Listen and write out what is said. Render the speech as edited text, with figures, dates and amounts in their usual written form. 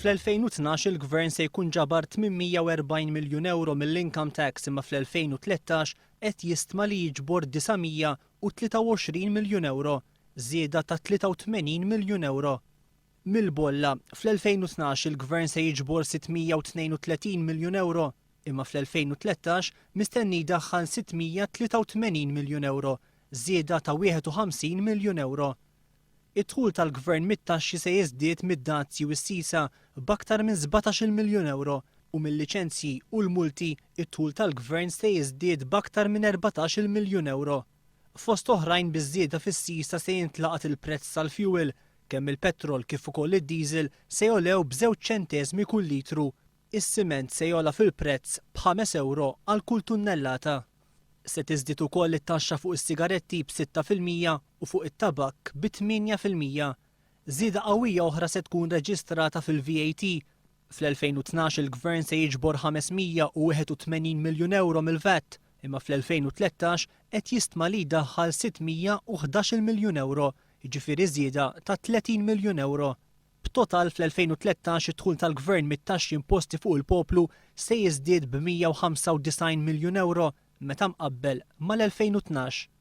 Fl-2012 il-Gvern se jkun ġabar 840 miljun ewro mill-income tax imma fl-2013 qed jistma li jiġbor 923 miljun ewro, żieda ta' 83 miljun ewro. Mill-bolla, fl-2012 il-Gvern se jiġbor 632 miljun ewro, imma fl-2013 mistenni jdaħħal 683 miljun ewro, żieda ta' 51 miljun ewro. Id-dħul tal-Gvern mit-taxxi se jiżdied mid-dazji u s-sisa b'aktar minn 17-il miljun ewro u mil-liċenzji u l-multi d-dħul tal-Gvern se jiżdied b'aktar minn 14-il miljun ewro. Fost oħrajn biż-żieda fis-sisa se jintlaqat il-prezz tal-fjuwil, kemm il-petrol kif ukoll id-diesel se jogħlew b'żewġ ċenteżmi kull litru. Is-siment se jogħla fil-prezz b'ħames ewro għal kull tunnellata. Se tiżdied ukoll it-taxxa fuq is-sigaretti b'6% u fuq it-tabakk bi 8%. Żieda qawwija oħra se tkun reġistrata fil-VAT. Fl-2012 il-Gvern se jiġbor 581 miljun ewro mill-VAT, imma fl-2013 qed jistma li jdaħħal 611-il miljun ewro, jiġifieri żieda ta' 30 miljun ewro. B'total fl-2013 id-dħul tal-Gvern mit-taxxi imposti fuq il-poplu se jiżdied b'195 miljun ewro meta mqabbel mal-2012.